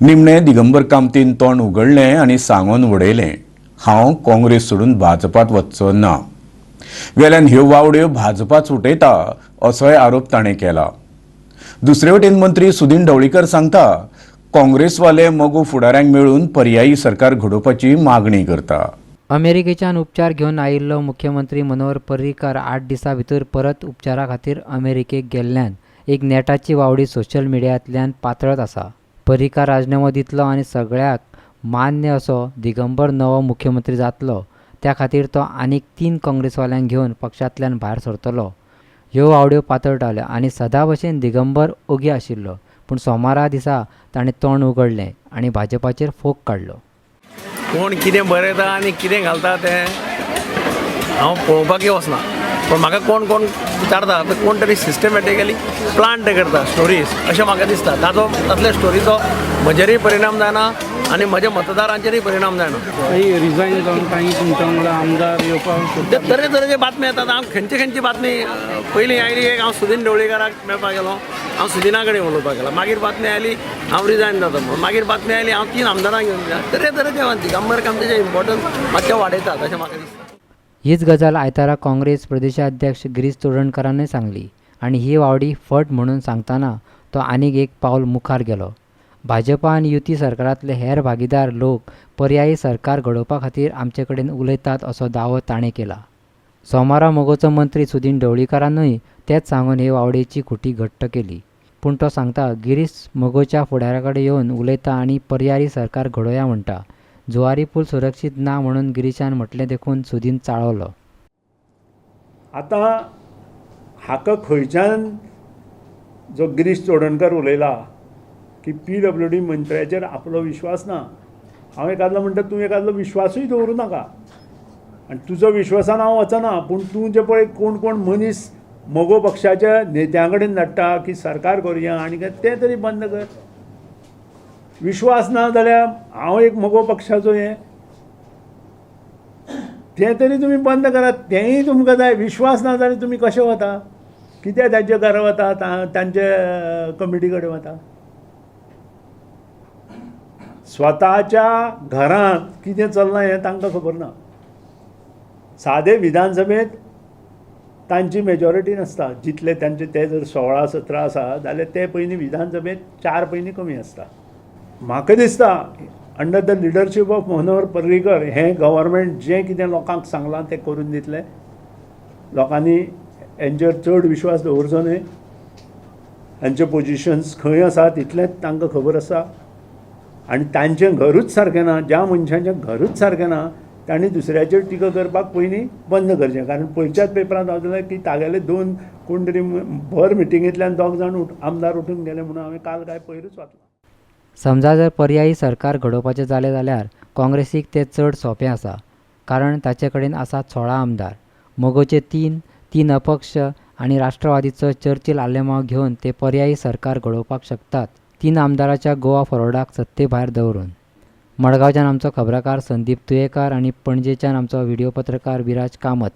निमणें दिगंबर कामतीन तोंड उगडलें आनी सांगून उडयलें, हांव काँग्रेस सोडून भाजपात वच्चो ना. वेल्यान ह्यो वावड्यो भाजपाच उठयता असोय आरोप ताणें केला. दुसरे वटेन मंत्री सुदीन ढवळीकर सांगता, काँग्रेसवाले मगो फुडाऱ्यांक मेळून पर्यायी सरकार घडोवपाची मागणी करता. अमेरिकेच्यान उपचार घेवन आयिल्लो मुख्यमंत्री मनोहर पर्रीकार 8 दिसां भितर परत उपचारा खातीर अमेरिकेक गेल्ल्यान एक नेटाची वावडी सोशल मिडियांतल्यान पातळत आसा. पर्रीकार राजीनामो दितलो आनी सगळ्याक मान्य असो दिगंबर नवो मुख्यमंत्री जातलो, त्या खातीर तो आनीक 3 काँग्रेसवाल्यांक घेवन पक्षांतल्यान भायर सरतलो. ह्यो वावड्यो पातळटाल्यो आनी सदां भशेन दिगंबर ओगी आशिल्लो. पूण सोमारा दिसा ताणें तोंड उगडलें आनी भाजपाचेर फोग काडलो. कोण कितें बरयता आनी कितें घालता तें हांव पळोवपाकय वचना, पूण म्हाका कोण कोण विचारता तर कोण तरी सिस्टमॅटिकली प्लांट करता स्टोरीज अशें म्हाका दिसता. ताचो तातल्या स्टोरीचो म्हजेरूय परिणाम जायना आनी म्हज्या मतदारांचेरूय परिणाम जायना. काही रिझाईन जावन काही तुमच्या वांगडा आमदार येवपाक ते तरेतरेचे बातमी येतात. हांव खंयची खंयची बातमी पयलीं आयली एक, हांव सुदीन ढवळीकाराक मेळपाक गेलो, हांव सुदिना कडेन उलोवपाक गेलो. मागीर बातमी आयली हांव रिझायन जाता म्हणून, मागीर बातमी आयली हांव 3 आमदारांक घेवन गेलो. तरेतरेचे दिगंबर कामतीचें इम्पॉर्टन्स मातशें वाडयतात अशें म्हाका दिसता. हीच गजाल आयतारा काँग्रेस प्रदेशाध्यक्ष गिरीश चोडणकारानय सांगली आनी ही वावडी फट म्हणून सांगतना तो आनीक एक पावल मुखार गेलो. भाजपा आनी युती सरकारांतले हेर भागीदार लोक पर्यायी सरकार घडोवपा खातीर आमचे कडेन उलयतात असो दावो ताणें केला. सोमारा मगोचो मंत्री सुदीन ढवळीकारानूय तेंच सांगून हे वावडेची खुटी घट्ट केली. पूण तो सांगता, गिरीश मगोच्या फुडाऱ्या कडेन येवन उलयता आनी पर्यायी सरकार घडोवया म्हणटा. जुवारी पूल सुरक्षीत ना म्हणून गिरीशान म्हटलें देखून सुदीन चाळवलो. आतां हाका खंयच्यान जो गिरीश चोडणकर उलयला की PWD मंत्र्याचेर आपलो विश्वास ना, हांव एकादलो म्हणटा तूं एकादलो विश्वासूय दवरूं नाका आनी तुजो विश्वासान हांव वचना, पूण तूं जे पळय कोण कोण मनीस मगो पक्षाच्या नेत्यां कडेन धाडटा की सरकार करुया आनी तें तरी बंद कर. विश्वास ना जाल्यार हांव एक मगो पक्षाचो हें तें तरी तुमी बंद करात, तेंय तुमकां जाय. विश्वास ना जाल्यार तुमी कशें वता, कित्याक तांच्या घरा वता, तांच्या कमिटी कडेन वता? स्वताच्या घरांत कितें चल्लां हें तांकां खबर ना. सादे विधानसभेंत तांची मेजॉरिटी नासता, जितले तांचे ते जर 16-17 आसा जाल्यार ते पयलीं विधानसभेंत 4 पयलीं कमी आसता. म्हाका दिसता under the leadership of Manohar Parrikar हें गव्हर्मेंट जें कितें लोकांक सांगलां तें करून दितलें. लोकांनी हेंचेर चड विश्वास दवरचो न्हय. हेंचे पोजिशन्स खंय आसा तितलेंच तांकां खबर आसा आनी तांचें घरूच सारकें ना. ज्या मनशांचें घरूच सारकें ना तांणी दुसऱ्याचेर टिका करपाक पयलीं बंद करचें. कारण पयच्याच पेपरांत हांव की तागेले 2 कोण तरी भर मिटिंगेंतल्यान 2 जाण आमदार उठून गेले म्हणून हांवें काल काय पयरूच वाचलां. समजा जर पर्यायी सरकार घडोवपाचें जालें जाल्यार काँग्रेसीक तें चड सोंपें आसा, कारण ताचे कडेन आसात 16 आमदार, मगोचे 3, 3 अपक्ष आनी राष्ट्रवादीचो चर्चिल आलेमांव घेवन ते पर्यायी सरकार घडोवपाक शकतात, 3 आमदाराच्या गोवा फॉरवर्डाक सत्ते भायर दवरून. मडगांवच्यान आमचो खबराकार संदीप तुयेकार आनी पणजेच्यान आमचो व्हिडिओ पत्रकार विराज कामत.